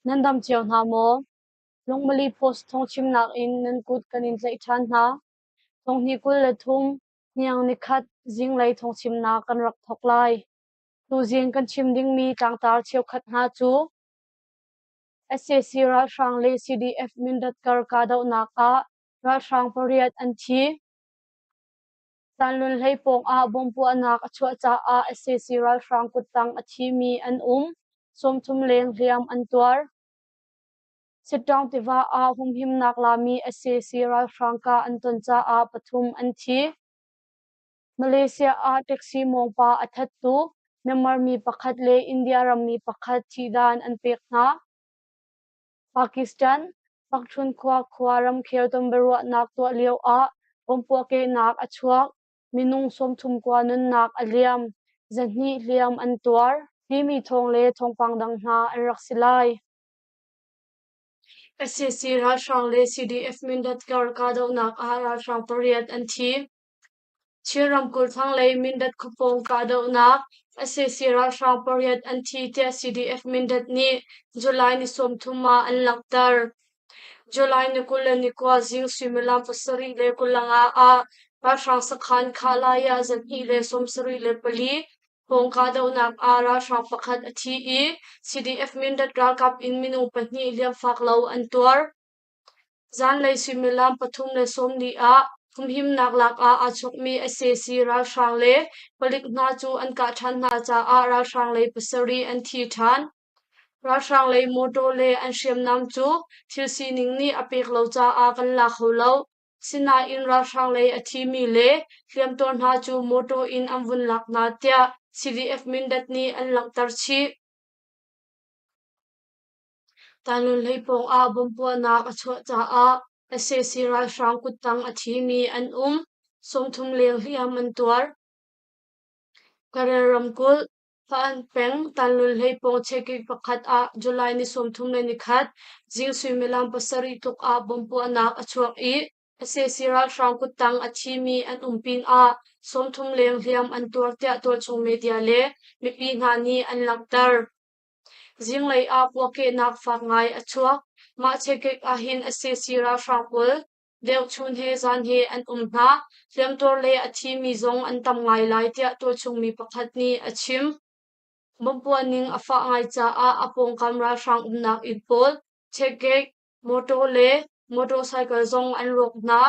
Nan dam cio hna maw? Lungmali Post thawngchimnak in nan kut kan in tlaih ṭhan hna. Thonghnih 23, hniang nikhat zinglei thawngchimnak kan rak thawk lai. Tuzing kan chim dingmi tlangtar cheukhat hna cu sac ralhrang le CDF Mindat kar kahdohnak ah ralhrang pariat an thi. Tanlun hlei pawng ah bomb puahnak a chuah caah sac ralhrang kuttang a thimi an um. 30 leng hliam an tuar. Sittaung tiva ah humhimnak lami sac ralhrang kah an ton caah pathum an thi. Malaysia ah taxi mawngpa a thattu Myanmar mi pakhat le India rammi pakhat thihdan an pek hna. Pakistan, Pakhtunkhwa khua ramkhel tonbiaruahnak tuah lio ah bomb puahkehnak a chuak. Minung 30 kua nunnak a liam. 200 hliam an tuar. Timi thawng le thawngpang dang hna an rak si lai. Sac ralhrang le CDF Mindat kar kahdohnak ah ralhrang pariat an thi. Chin ramkulh thlanglei Mindat khuapawng kahdohnak sac ralhrang pariat an thi tiah CDF Mindat nih July ni 30 ah an langhter. July ni 29 zing suimilam 7:25 ah ralhrang sakhan Khalai ah 2:74 pawng kahdohnak ah ralhrang pakhat a thi i CDF Mindat ralkap in minung pahnih hliamfak lo an tuar. Zanlei suimilam 3:40 ah humhimnak lak ah aa chawkmi sac ralhrang le palik hna cu an kah ṭhan hna caah ralhrang lei pasarih an thi ṭhan. Ralhrang lei mawṭaw le an hriamnam cu thil sining nih a pek lo caah kan la kho lo. Sinain ralhrang lei a thimi le hliamtuar hna cu mawṭaw in an vun lak hna tiah CDF Mindat nih an langhter chih. Tanlun hlei pawng ah bomb puahnak a chuah caah sac ralhrang kuttang a thimi an um. 30 leng hliam an tuar. Karen ramkulh, Hpa-an peng, Tanlun hlei pawng chekik pakhat ah July ni 31 zing suimilam pasarih tluk ah bomb puahnak a chuak i sac ralhrang kuttang a thimi an um pinah 30 leng hliam an tuar tiah tualchung media le mipi hna nih an langhter. Zinglei ah puakehnak fak ngai a chuak. Mah chekek ahhin sac ralhrang pawl deuhchun he zan he an um hna. Hliamtuar le a thimi zong an tam ngai lai tiah tualchung mi pakhat nih a chim. Bomb puah ning a fah ngai caah a pawngkam ralhrang umnak inn pawl, chekek, motor le motorcycle zong an rawk hna.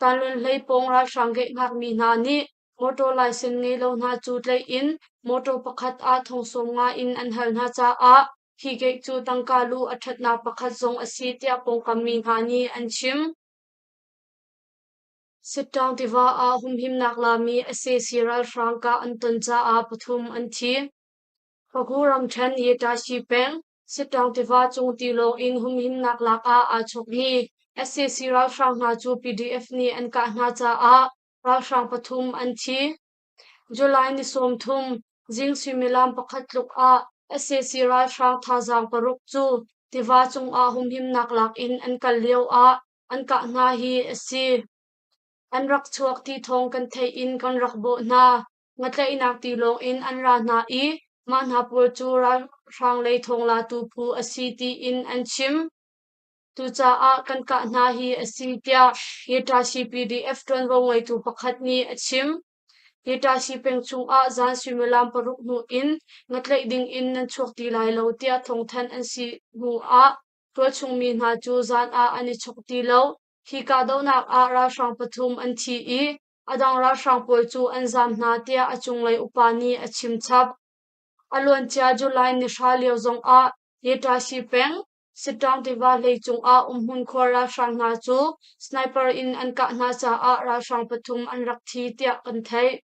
Tanlun hlei pawng ralhrang gate hngakmi hna nih Motor laisen ngei lo hna cu tlaih in motor pakhat ah thong 50 in an hal hna caah hi gate cu tangka luh a ṭhatnak pakhat zong a si tiah pawngkam mi hna nih an chim. Sittaung tiva ah humhimnak lami sac ralhrang kah an ton caah pathum an thi. Pagu ramṭhen Yetashi peng Sittaung tiva cung tilawng in humhimnak lak ah aa chawkmi sac ralhrang hna cu PDF nih an kah hna caah ralhrang pathum an thi. July ni 30, zing suimilam pakhat tluk ah sac ralhrang thazaang paruk cu tiva cungah humhimnak lak in an kal lio ah an kah hna hi a si. An rak chuak ti thawng kan theih in kan rak bawh hna. Ngatlaihnak tilawng in an ra hna i mah hna pawl cu ralhrang lei thawnglatu phu a si tiin an chim. Cucaah kan kah hna hi a si tiah Yetashi PDF ṭuanvo ngeitu pakhat nih a chim. Yetashi peng chungah zan suimilam paruk hnu in ngatlaih dingin nan chuak ti lai lo tiah thawngthanh an si hnu ah tualchung mi hna cu zan ah an i chok ti lo. Hi kahdohnak ah ralhrang pathum an thi i a dang ralhrang pawl cu an zaam hna tiah a cunglei upa nih a chim chap. A luancia July ni hra lio zongah Yetashi peng Sittaung tiva hlei cungah umhmun khuar ralhrang hna cu sniper in an kah hna caah ralhrang pathum an rak thi tiah kan theih.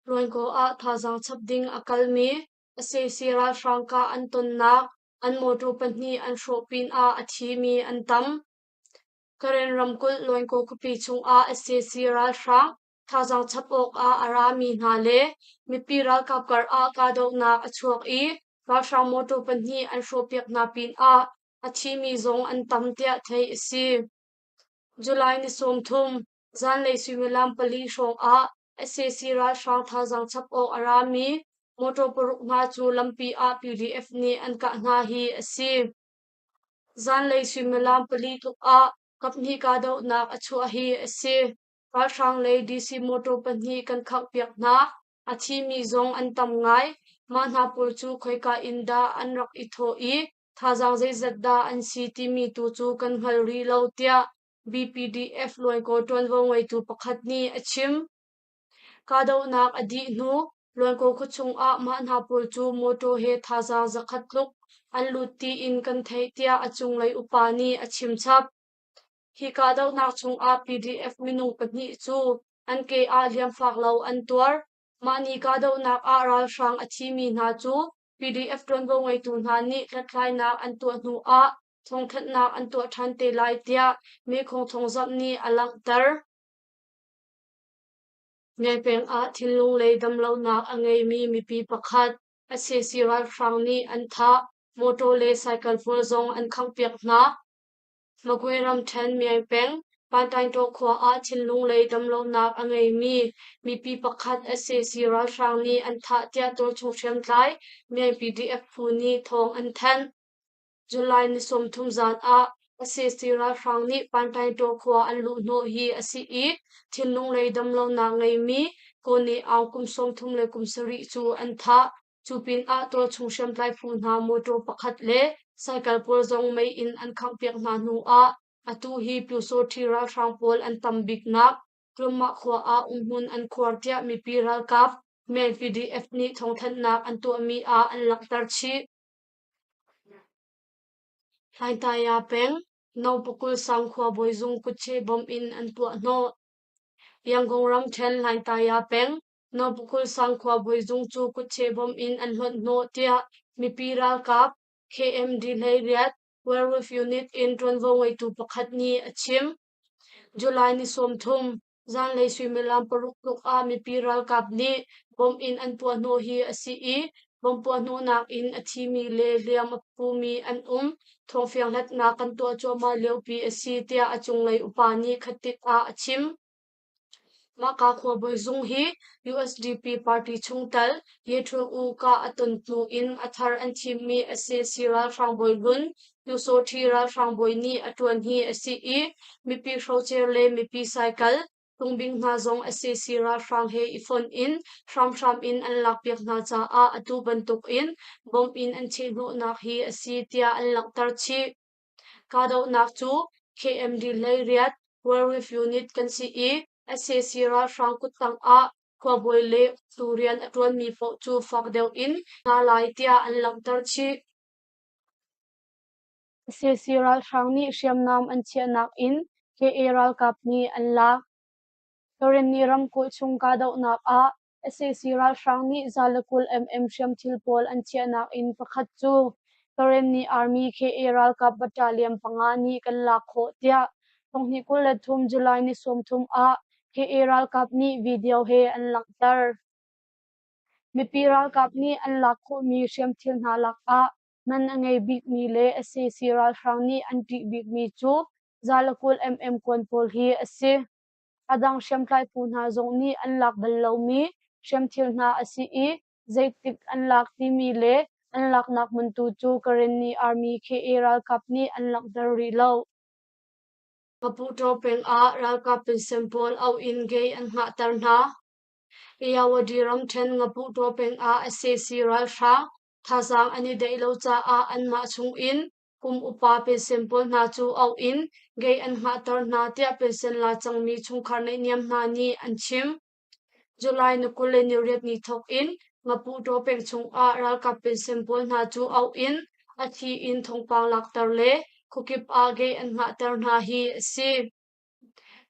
Luankaw ah thazaang chap ding a kalmi sac ralhrang kah an tonnak an mawṭaw pahnih an hrawh pinah a thimi an tam. Karen ramkulh Luankaw khuapi chungah sac ralhrang thazaang chap awkah a rami hna le mipi ralkap kar ah kahdohnak a chuak i ralhrang mawṭaw pahnih an hrawhpiak hna pinah a thimi zong an tam tiah theih a si. July ni 30, zanlei suimilam pali hrawng ah sac ralhrang thazaang chap awk a rami Motor paruk hna cu lampi ah PDF nih an kah hna hi a si. Zanlei suimilam pali tluk ah kaphnih kahdohnak a chuah hi a si. Ralhrang lei DC motor pahnih kan khanghpiak hna. A thimi zong an tam ngai. Mah hna pawl cu khoika in dah an rak i thawh i thazaang zeizat dah an si timi tu cu kan hngal rih lo tiah BPDF Luaikaw ṭuanvo ngeitu pakhat nih a chim. Kahdohnak a dih hnu Luaikaw khuachung ah mah hna pawl cu mawṭaw he thazaang zakhat tluk an lut tiin kan theih tiah a cunglei upa nih a chim chap. Hi kahdohnak chungah PDF minung pahnih cu an ke ah hliamfak lo an tuar. Mah ni kahdohnak ah ralhrang a thimi hna cu PDF ṭuanvo ngeitu hna nih hlathlainak an tuah hnu ah thawngthanhnak an tuah ṭhan te lai tiah Mekhong thawngzamh nih a langhter. Ngai ah thinlung lei damlonak a ngeimi mipi pakhat sac ralhrang nih an thah. Motor le cycle pawl zong an khanghpiak hna. Magwe ramṭhen Myaing peng Pantaingtaw khua ah thinlung lei damlonak a ngeimi mipi pakhat sac ralhrang nih an thah tiah tualchung hriamtlai Myaing PDF phu nih thawng an thanh. July ni 30 zan ah sac ralhrang nih Pantaingtaw khua an luhhnawh hi a si i thinlung lei damlonak ngeimi Kawne Aung kum 30 le kum sarih cu an thah. Cu pinah tualchung hriamtlai phu hna mawṭaw pakhat le cycle pawl zong mei in an khanghpiak hna hnu ah atu hi Pyusawṭhi ralhrang pawl an tam biknak Tlawmmah khua ah umhmun an khuar tiah mipi ralkap Meng PDF nih thawngthanhnak an tuahmi ah an langhter chih. Hlaingtaya peng, Nopakul sang khuabawi zung kutcheh bomb in an puah hnawh. Yangon ramṭhen Hlaingtaya peng, Nopakul sang khuabawi zung cu kutcheh bomb in an hlonh hnawh tiah mipi ralkap KMD 18 Werewolf Unit in ṭuanvo ngeitu pakhat nih a chim. July ni 30, zanlei suimilam paruk tluk ah mipi ralkap nih bomb in an puahhnawh hi a si i bomb puahhnawhnak in a thimi le hliam a pumi an um. Thawngfiang hlatnak kan tuah cuahmah liopi a si tiah a cunglei upa nih khatik ah a chim. Mahka khuabawi zung hi USDP party chungtel Ye Htun U kah a ton hnu in a thar an thimmi sac ralhrang bawi hlun Pyusawṭhi ralhrang bawi nih a ṭuan hi a si i mipi hrocer le mipi saikal tungbing hna zong sac ralhrang he i fonh in hramhram in an lakpiak hna caah atu bantukin bomb in an chehhnawhnak hi a si tiah an langhter chih. Kahdohnak cu KMD 18 Werewolf Unit kan si i sac ralhrang kuttang ah khuabawi le uktu rian a ṭuanmi paoh cu fak deuh in hna lai tiah an langhter chih. Sac ralhrang nih hriamnam an chiahnak in KA ralkap nih an lak. Karenni ramkulh chung kahdohnak ah sac ralhrang nih 120 mm hriamthil pawl an chiahnak inn pakhat cu Karenni Army KA ralkap battalion panga nih kan lak khawh tiah 2023 July ni 30 ah KA ralkap nih video he an langhter. Mipi ralkap nih an lak khawhmi hriamthil hna lakah man a ngei bikmi le sac ralhrang nih an ṭih bikmi cu 120 mm kuan pawl hi a si. A dang hriamtlai phu hna zong nih an lak bal lomi hriamthil hna a si i zeitik an lak timi le an laknak hmun tu cu Karenni Army KA ralkap nih an langhter rih lo. Maputo peng ah ralkap pension pawl auh in gay an hngahter hna. Irrawaddy ramṭhen Maputo peng ah sac ralhrang thazaang an i daih lo caah anmah chungin kum upa pension pawl hna cu auh in gay an hngahter hna tiah pension la cangmi chungkhar naihniam hna nih an chim. July ni 28 ni thawk in Maputo peng chungah ralkap pension pawl hna cu auh in a thli in thawngpang lakter le khuakip ah gay an hngahter hna hi a si.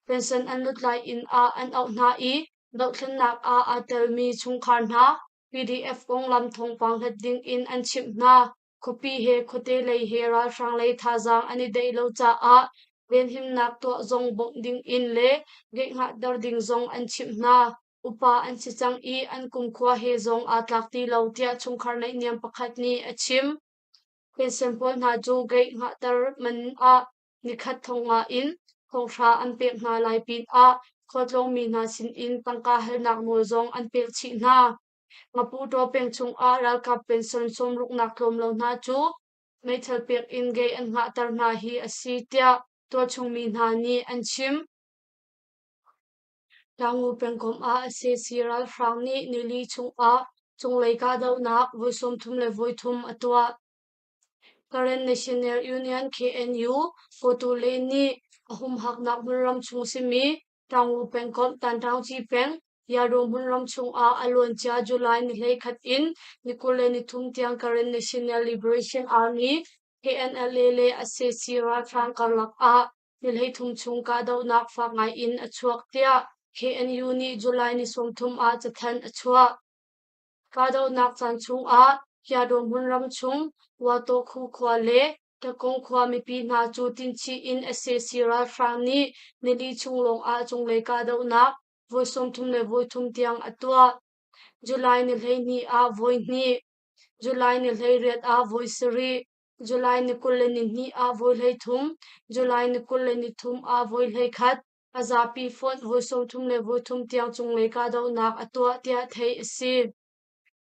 Pension an lutlai inn ah an auh hna i dohthlennak ah aa telmi chungkhar hna PDF konglam thawngpang hlat ding in an chimh hna. Khuapi he khuate lei he ralhrang lei thazaang an i daih lo caah venhimnak tuah zong bawmh ding in le geihngahter ding zong an chimh hna. Upa an si cang i an kumkhua he zong aa tlak ti lo tiah chungkhar naihniam pakhat nih a chim. Pension pawl hna cu geihngahter man ah nikhat 500 in 10,000 an pek hna lai pinah khualtlawngmi hna sinin tangka halnak nawl zong an pek chih hna. Maputo peng chungah ralkap pension sawmruknak tlawm lo hna cu meithal pek in gei an hngahter hna hi a si tiah tualchung mi hna nih an chim. Tamu pengkomh ah sac ralhrang nih nili chungah cunglei kahdohnak voi 33 a tuah. Karen National Union KNU Kawtule nih a humhaknak hmunram chung simi Tamu pengkomh Tantaungci peng Yaro hmunram chungah a luancia July ni 11 in ni 23 tiang Karen National Liberation Army KNLA le sac ralhrang karlak ah ni 33 chung kahdohnak fak ngai in a chuak tiah KNU nih July ni 30 ah cathanh a chuah. Kahdohnak caan chungah Kyado hmunram chung Watawkhu khua le Takung khua mipi hna cu tinchih in sac ralhrang nih nili chung lawngah cunglei kahdohnak voi 33 tiang a tuah. July ni 12 ah voi hnih, July ni 18 ah voi sarih, July ni 22 ah voi 33, July ni 23 ah voi 21, a zapi fonh voi 33 tiang cunglei kahdohnak a tuah tiah theih a si.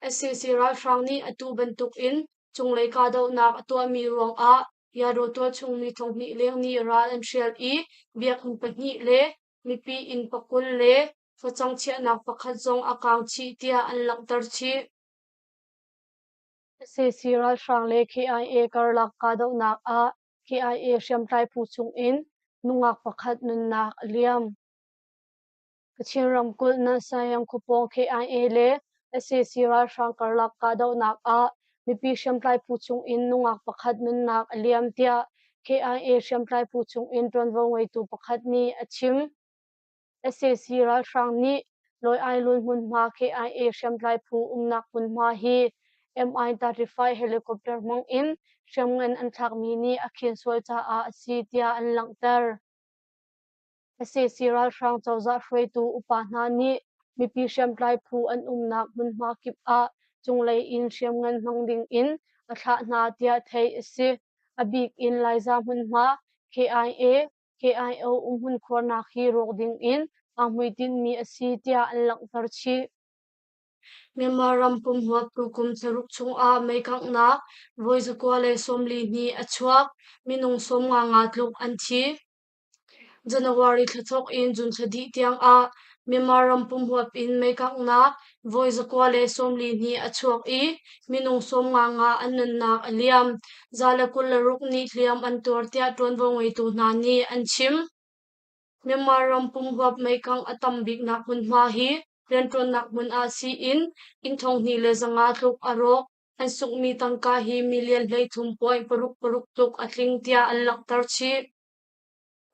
Sac ralhrang nih atu bantukin cunglei kahdohnak a tuahmi ruangah Yadaw tualchung mi 2000 leng nih ral an hrial i biakinn pahnih le mipi inn pakul le facang chiahnak pakhat zong a kaang chih tiah an langhter chih. Sac ralhrang le KIA karlak kahdohnak ah KIA hriamtlai phu chungin nungak pakhat nunnak a liam. Kachin ramkulh Nansayang khuapawng KIA le sac ralhrang karlak kahdohnak ah mipi hriamtlai phu chungin nungak pakhat nunnak a liam tiah KIA hriamtlai phu chungin ṭuanvo ngeitu pakhat nih a chim. Sac ralhrang nih Lawi Ailun hmunhma KIA hriamtlai phu umnak hmunhma hi Mi-35 helicopter hmang in hriamngan an thlakmi nih a khen sual caah a si tiah an langhter. Sac ralhrang cozah hruaitu upa hna nih mipi hriamtlai phu an umnak hmunhma kip ah cunglei in hriamngan hmang ding in a thlah hna tiah theih a si. A bik in Laiza hmunhma KIA, KIO umhmun khuarnak hi rawk ding in aa hmuitinhmi a si tiah an langhter chih. Myanmar ram pumhuap tukum thlaruk chungah meikanghnak voi 242 a chuak, minung 55 tluk an thi. January thla thawk in June thla dih tiangah Myanmar ram pumhuap in meikanghnak voi 242 a chuak i minung 55 an nunnak a liam. 126 nih hliam an tuar tiah ṭuanvo ngeitu hna nih an chim. Myanmar ram pumhuap meikangh a tam biknak hmunhma hi rianṭuannak hmun ah siin inn 2500 tluk a rawk. An sunghmi tangka hi million 33.66 tluk a tling tiah an langhter chih.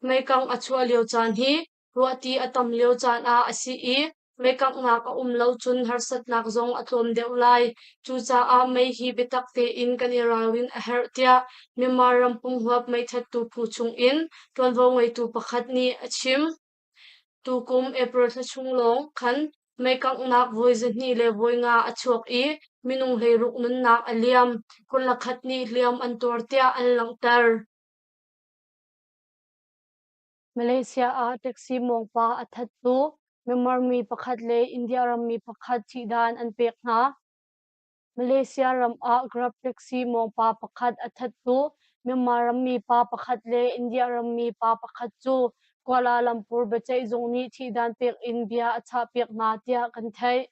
Meikangh a chuah lio caan hi ruahti a tam lio caan ah a si i meikanghnak a um lo cun harsatnak zong a tlawm deuh lai. Cucaah mei hi biatak tein kan i ralrin a herh tiah Myanmar ram pumhuap meithattu phu chungin ṭuanvo ngeitu pakhat nih a chim. Tukum April thla chung lawng khan meikanghnak voi 205 a chuak i minung 16 nunnak a liam, 21 nih hliam an tuar tiah an langhter. Malaysia ah taxi mawngpa a thattu Myanmar mi pakhat le India rammi pakhat thihdan an pek hna. Malaysia ram ah Grab taxi mawngpa pakhat a thattu Myanmar rammi pa pakhat le India rammi pa pakhat cu Kuala Lumpur biaceihzung nih thihdan pek in bia a chahpiak hna tiah kan theih.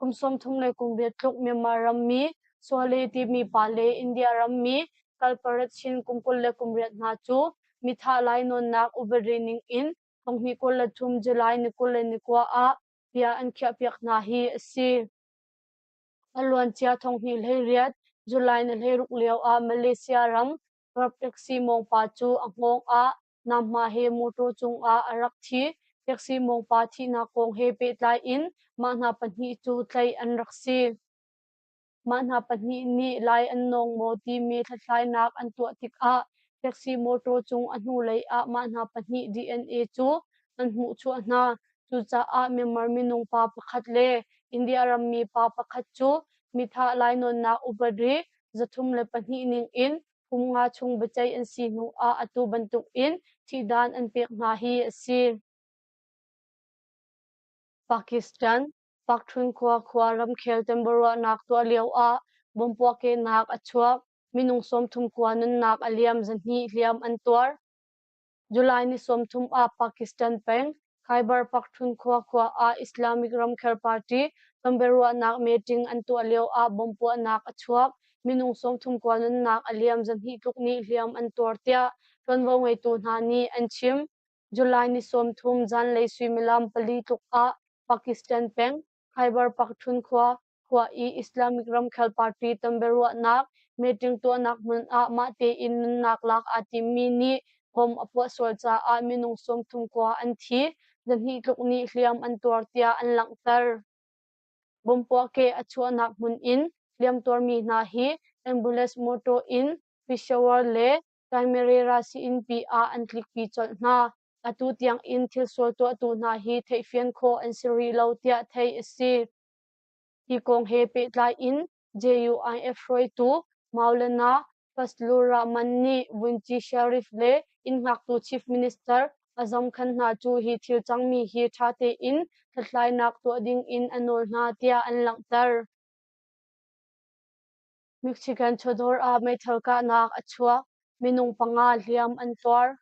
Kum 38 tluk Myanmar rammi Suale timi pa le India rammi Kalparat Chin kum 28 hna cu mithah lainawnnak upadi ning in 2023 July ni 29 ah bia an khiahpiak hna hi a si. A luancia 2018 July ni 16 lio ah Malaysia ram Grab taxi mawngpa cu a hngawng ah namhma he motor cungah a rak thi. Taxi mawngpa thihnak kong he pehtlai in mah hna pahnih cu tlaih an rak si. Mah hna pahnih nih lai an nawng maw timi hlathlainak an tuah tikah taxi motor cung a hnulei ah mah hna pahnih DNA cu an hmuhchuah hna. Cucaah Myanmar minung pa pakhat le India rammi pa pakhat cu mithah lainawnnak upadi 302 ning in kum nga chung biaceih an si hnu ah atu bantuk in thihdan an pek hna hi a si. Pakistan. Pakthun khua khua ramkhel tonbiaruahnak tuah lio ah bomb puahkehnak a chuak. Minung 39 nunnak a liam, 200 hliam an tuar. July ni 30 ah Pakistan peng Khyber Pakhtunkhwa khua ah Islamic ramkhel party tonbiaruahnak meeting an tuah lio ah bomb puahnak a chuak. Minung 39 nunnak a liam, 200 tluk nih hliam an tuar tiah ṭuanvo ngeitu hna nih an chim. July ni 30 zanlei suimilam 4 tluk ah Pakistan peng Khyber Pakhtunkhwa khua i Islamic ramkhel party tonbiaruahnak meeting tuahnak hmun ah mah tein nunnak lak aa timmi nih bomb a puah sual caah minung 39 an thi, 200 tluk nih hliam an tuar tiah an langhter. Bomb puahkeh a chuahnak hmun in hliamtuarmi hna hi ambulance mawṭaw in Peshawar le Kaimerera sii-innpi ah an tlikpi colh hna. Atu tiang in thilsual tuahtu hna hi theihfian khawh an si rih lo tiah theih a si. Hi kong he pehtlai in JUIF hruaitu Maulana Fazlur Rahman nih Vunci Sharif le inn hngaktu Chief Minister Azam Khan hna cu hi thil cangmi hi ṭha tein hlathlainak tuah ding in a nawl hna tiah an langhter. Michigan chawdawr ah meithal kahnak a chuak, minung panga hliam an tuar.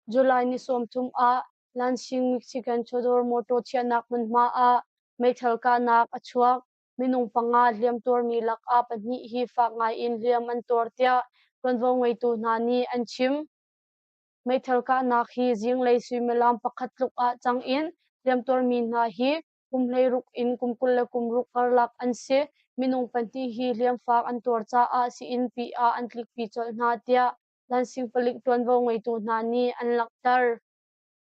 July ni 30 ah Lansing Michigan chawdawr mawtaw chiahnak hmunhma ah meithal kahnak a chuak. Minung panga hliamtuarmi lakah pahnih hi fak ngaiin hliam an tuar tiah ṭuanvo ngeitu hna nih an chim. Meithal kahnak hi zinglei suimilam pakhat tluk ah cang in hliamtuarmi hna hi kum 16 in kum 26 karlak an si. Minung pahnih hi hliamfak an tuar caah sii-innpi ah an tlikpi colh hna tiah Lansing palik ṭuanvo ngeitu hna nih an langhter.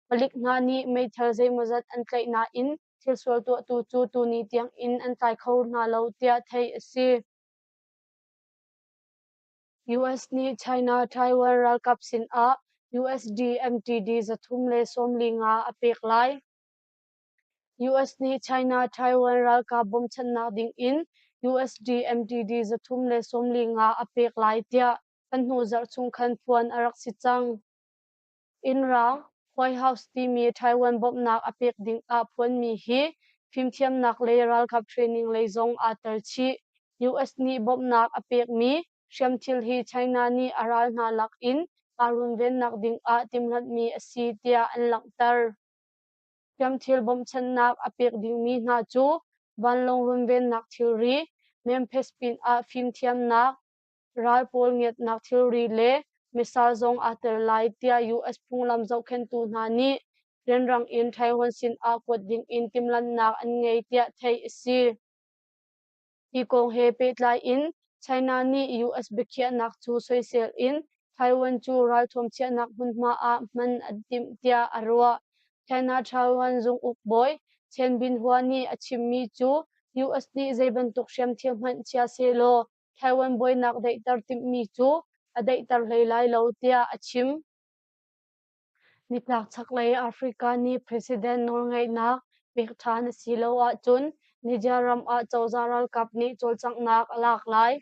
Palik hna nih meithal zeimawzat an tlaih nain thilsual tuahtu cu tuni tiangin an tlai kho hna lo tiah theih a si. US nih China Taiwan ralkap sinah USD MTD 345 a pek lai. US nih China Taiwan ralkap bawmchanhnak dingin USD MTD 345 a pek lai tiah kan hnu zarh chung khan phuan a rak si cang. Inn Raang, White House timi Taiwan bawmhnak a pek dingah phuanmi hi fimthiamnak le ralkap training lei zong aa tel chih. US nih bawmhnak a pekmi hriamthil hi China nih a ral hna lak in aa runvennak dingah timhlamhmi a si tiah an langhter. Hriamthil bawmhchanhnak a pek dingmi hna cu vanlawng runvennak thilri, Memphis pinah fimthiamnak, ral pawl ngiatnak thilri le missile zong aa tel lai tiah US phunglam zohkhenhtu hna nih rianrang in Taiwan sinah kuat dingin timhlamhnak an ngei tiah theih a si. Hi kong he pehtlai in China nih US biakhiahnak cu soisel in Taiwan cu ralthuam chiahnak hmunhma ah hman an timh tiah a ruah. China Taiwan zunguk bawi Chen Binhua nih a chimmi cu US nih zeibantuk hriamthil hmanh chia sehlaw Taiwan buainak daihter timhmi cu a daihter hlei lai lo tiah a chim. Nitlak chaklei Africa nih president nawlngeihnak pek ṭhan a si lo ahcun Niger ram ah cozah ralkap nih cawlcanghnak a lak lai.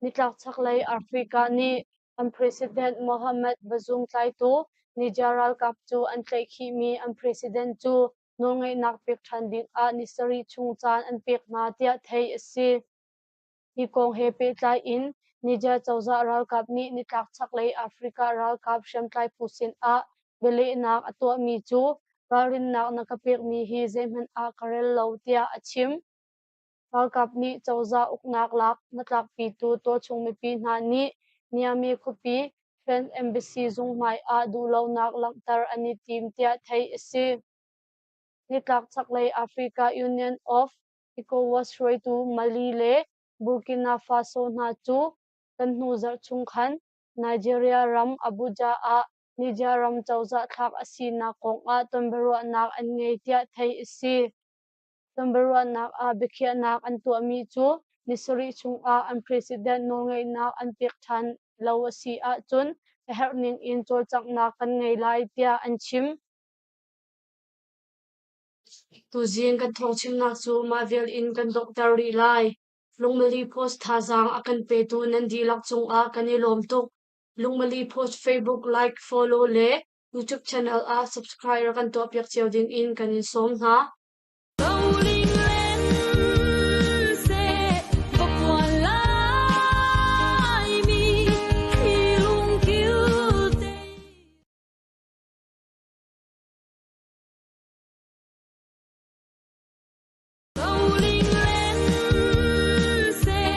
Nitlak chaklei Africa nih an president Mohamed Bazoum tlaitu Niger ralkap cu an tlaihkhihmi an president cu nawlngeihnak pek ṭhan dingah ni sarih chung caan an pek hna tiah theih a si. Hi kong he pehtlai in Niger cozah ralkap nih nitlak chaklei Africa ralkap hriamtlai phu sinah bialehnak a tuahmi cu ralrinnak na ka pekmi hi zeihmanh ah ka rel lo tiah a chim. Ralkap nih cozah uknak lak hnatlakpitu tualchung mipi hna nih Niamey khuapi French Embassy zung hmai ah duhlonak langhter an i tim tiah theih a si. Nitlak chaklei Africa Union of ECOWAS hruaitu Mali le Burkina Faso hna cu kan hnu zarh chung khan Nigeria ram Abuja ah Niger ram cozah thlak a sinak kongah tonbiaruahnak an ngei tiah theih a si. Tonbiaruahnak ah biakhiahnak an tuahmi cu ni sarih chungah an president nawlngeihnak an pek ṭhan lo a si ahcun a herhning in cawlcanghnak kan ngei lai tiah an chim. Tuzing kan thawngchimnak cu mah vial in kan donghter rih lai. Lungmali Post thazaang a kan petu nan dihlak cungah kan i lawm tuk. Lungmali Post Facebook like, follow le YouTube channel ah subscribe rak kan tuahpiak cio dingin kan in sawm hna.